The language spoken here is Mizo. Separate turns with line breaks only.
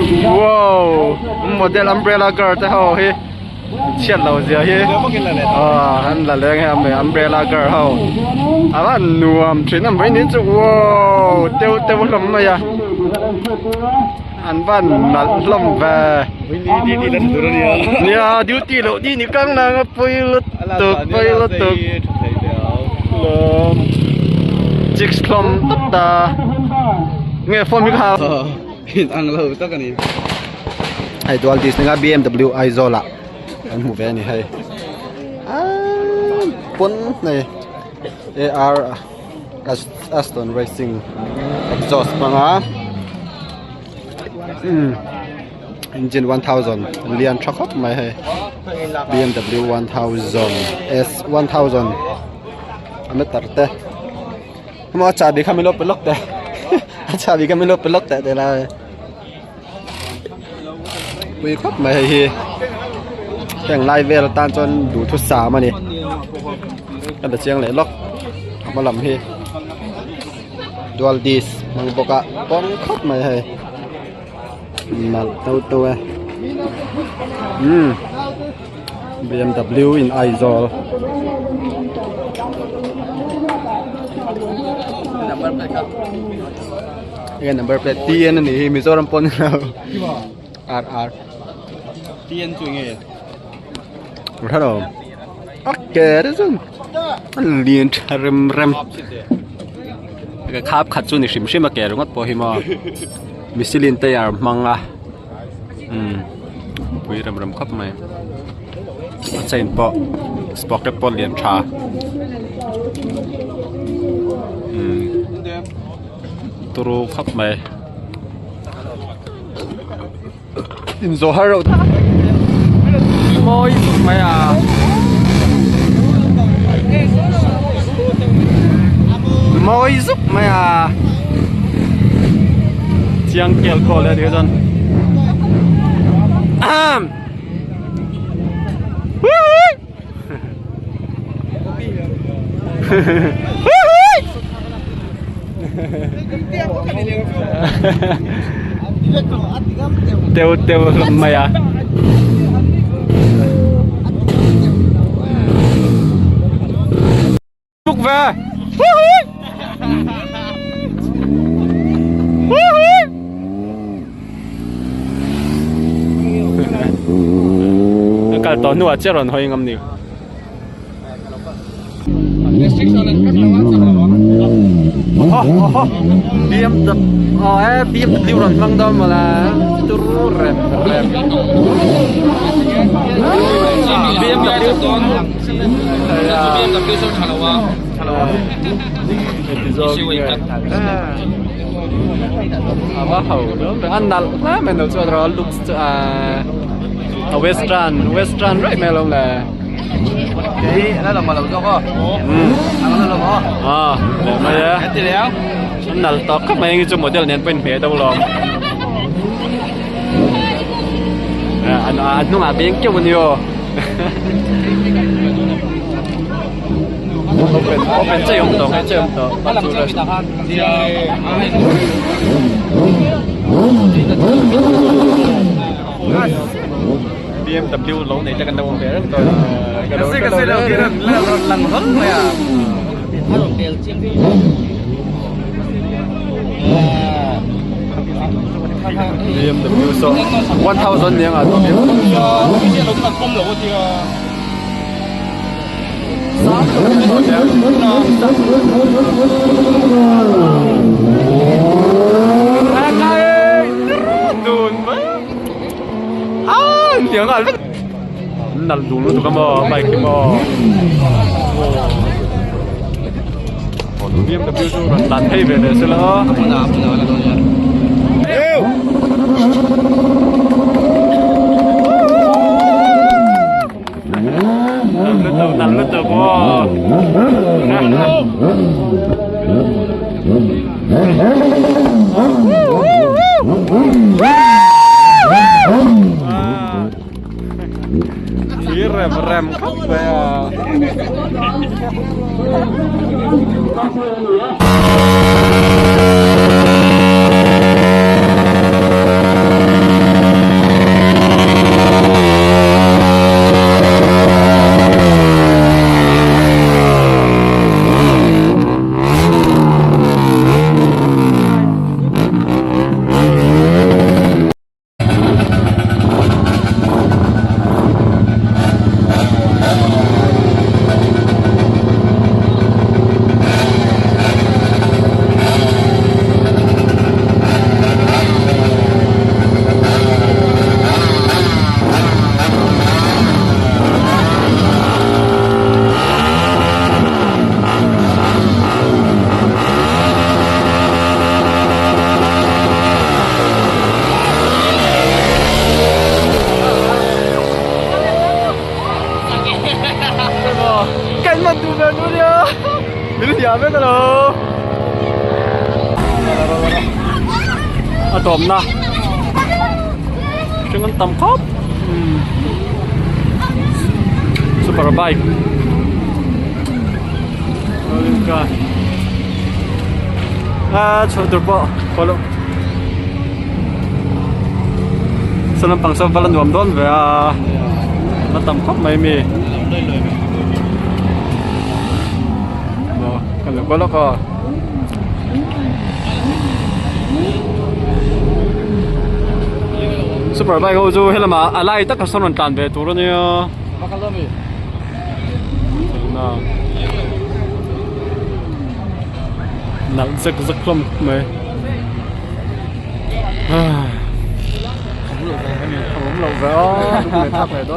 Wow model umbrella girl te ho hi chhiat lo zia hi aw an la leng hei umbrella girl ho a van nuam thin a mai ni chu wow teu teu hlawm mai a an van nalh hlawm ve nia duty loh ni ni kang nang a pawi lutuk pawi lutuk chicks hlawm tawp ta nge phone hi kha
In ang lo tak a ni.
Hei dual disc ninga BMW Aizawl ah kan hmu ve a ni hei. Aaa pawn nei AR Aston Racing exhaust hmanga umm engine 1000 lian tha khawp mai hei BMW 1000 S 1000 a meter te. Maw a chahbi kha min lo pe lawk teh a chahbi kha min lo pe lawk teh teh lai pui khawp mai hei hi heng lai vel atan chuan duhthusam a ni ka la chiang leh lawk a hma lam hi dual disc hmang bawk a pawng khawp mai hei nalh to to e umm. BMW in Aizawl. Enge number plate TN ani hi Mizoram pawn lo RR
TN chu enge
Hello Okay te chuan a lian tha rem rem ka khap khat chu ni hrim hrim a ke ringawt pawh hi maw Michelin tyre hmang a. Umm pui rem rem khawp mai a chain pawh sprocket pawh lian tha umm turu khawp mai inzawh har reuh mawi khawp mai a. Mawi zuk mai a chiang kel khawl e tikha chuan ahm teu teu hlawm mai a. Chúc về. Kal tawh hnuah chiah rawn hawi ngam ni. BMW oh eh BMW rawn hmang dawn mawla turu rem rem BMW a va ho a nalh hle mai lo chuan a looks chu a western western raih mai alawm le a nalh tawk khawp mai chu model nen pawh a inhmeh deuh alawm a hnungah beng keuh a ni aw. Open open chei awm tawh chei awm tawh BMW lo nei te kan lo awm ve reng tawh ka lo ka lo
lang hlawl mai a
BMW saw 1000 niang ah Nalh dun lutuk a maw bike hi maw BMW chu rawn tlan phei ve leh sela aw. Nalh lutuk nalh lutuk aw. Thir rem rem khawp mai a. lawmna hring an tam khawp super bike rolling car a chhuah tur pawh pawh loh saw lampang saw val a nuam dawn ve a a tam khawp mai mi kan lo kual lawk aw. Super bike ho chu helamah a lai takah sawn rawn tlan ve tur a nia nalh zek zek hlawm khawp mai a awm loh ve a.